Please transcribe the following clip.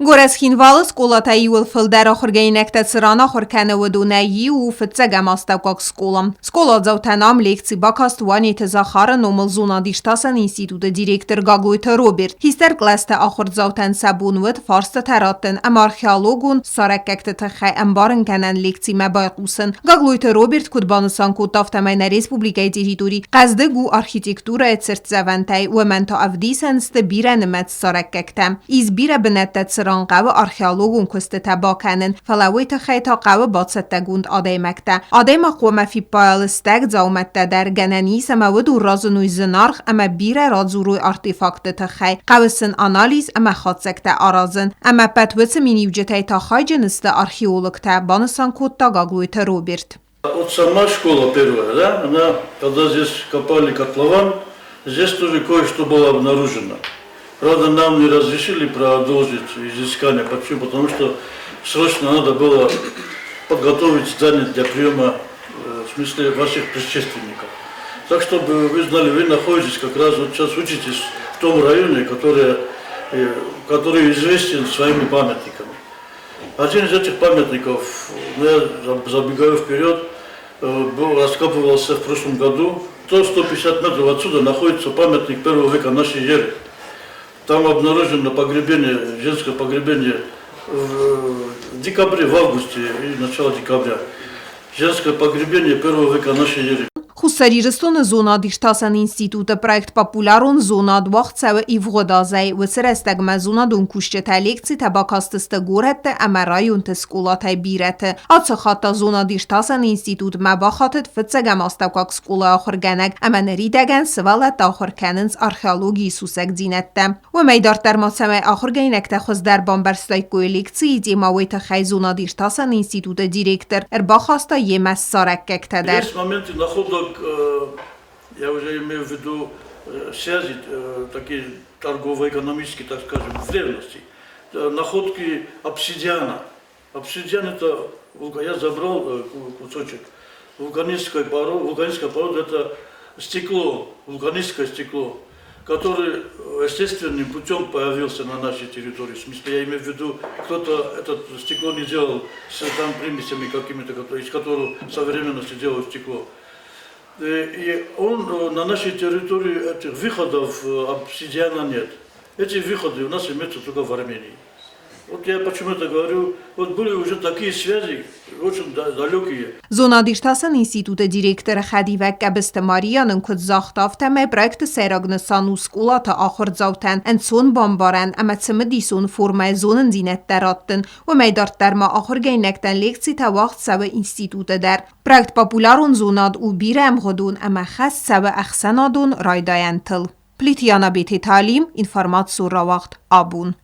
Горӕт Цхинвалы скъолатӕй иуыл фылдӕр ахуыргӕнинӕгтӕ цы ран ахуыр кӕны, уыдонӕй иу у фыццӕгӕм астӕуккаг скъола. Скъоладзаутӕн ам лекци бакаст Уанеты Захары номыл зонад-иртасӕн институты директор Гаглойты Роберт. Хистӕр кълӕсты ахуырдзаутӕн сӕ бон уыд фарстытӕ раттын ӕмӕ археологон ссарӕггӕгты тыххӕй ӕмбарынгӕнӕн лекцимӕ байхъусын. Гаглойты Роберт куыд банысан кодта, афтӕмӕй нӕ республикӕйы территори хъӕздыг у архитектурӕйы цыртдзӕвӕнтӕй, уымӕн та ӕвдисӕн сты бирӕнымӕц ссарӕггӕгтӕ. Ис бирӕ бынӕттӕ, цыран хъӕуы археологон куыстытӕ бакӕнын, фӕлӕ уый тыххӕй та хъӕуы бацӕттӕгонд адӕймӕгтӕ. Адӕймаг хъуамӕ фиппайа лыстӕг дзаумӕттӕ дӕр, гӕнӕн ис ӕмӕ уыдон разыной зынаргъ ӕмӕ бирӕ радзурой артефактты тыххӕй, хъӕуы сын анализ ӕмӕ хатдзӕгтӕ аразын. Ӕмӕ ӕппӕт уыцы миниуджытӕй та хайджын сты археологтӕ, банысан кодта Гаглойты Роберт. Вот сама школа первая, да, она, когда здесь копали котлован, здесь тоже кое-что было обнаружено. Правда, нам не разрешили продолжить изыскание. Почему? Потому что срочно надо было подготовить здание для приема, в смысле, ваших предшественников. Так, чтобы вы знали, вы находитесь как раз вот сейчас учитесь в том районе, который известен своими памятниками. Один из этих памятников, ну, я забегаю вперед, был, раскапывался в прошлом году. 150 метров отсюда находится памятник первого века нашей эры. Там обнаружено погребение, женское погребение в декабре, в августе и начало декабря. Женское погребение первого века нашей эры. Хуссар Ирыстоны зонад-иртасӕн институты проект Популярон зонад уагъд цӕуы ивгъуыд азӕй. Уыцы рӕстӕгмӕ зонадон кусджытӕ лекцитӕ бакастысты горӕтты ӕмӕ районты скъолатӕй бирӕты. Ацы хатт та зонад-иртасӕн институтмӕ бахатыд фыццӕгӕм астӕуккаг скъолайы ахуыргӕнӕг ӕмӕ ныридӕгӕн сывӕллӕттӕ ахуыр кӕнынц археологийы сусӕгдзинӕдтӕ. Уымӕй дарддӕр ма цӕмӕй ахуыргӕнинӕгтӕ хуыздӕр бамбӕрстаиккой лекцийы темӕ, уый тыххӕй зонад-иртасӕн институты директор ӕрбахаста йемӕ ссарӕггӕгтӕ дӕр. Есть моменты находок, я уже имею в виду связи такие торгово-экономические, так скажем, в древности. Находки обсидиана. Обсидиан это, я забрал кусочек вулканической породы. Вулканическая порода это стекло, вулканическое стекло, который естественным путем появился на нашей территории. В смысле, я имею в виду, кто-то это стекло не делал с там примесями какими-то, из которого в современности делают стекло. И он на нашей территории этих выходов обсидиана нет. Эти выходы у нас имеются только в Армении. Вот я почему это говорю. Вот были уже такие связи, очень далекие. Зонад-иртасӕн институты директоры хӕдивӕг Къӕбысты Мария нын куыд загъта, афтӕмӕй проекты сӕйраг нысан у скъолаты ахуырдзаутӕн ӕнцон бамбарӕн ӕмӕ цымыдисон формӕйы зонындзинӕдтӕ раттын. Уымӕй дарддӕр ма ахуыргӕнинӕгтӕн лекцитӕ уагъд цӕуы институты дӕр. Проект «Популярон зонад» у бирӕӕмгъуыдон ӕмӕ хӕс цӕуы ӕхсӕнадон райдайӕнтыл. Плиты Яна Бететы Алим, информацион рауагъд «Абон».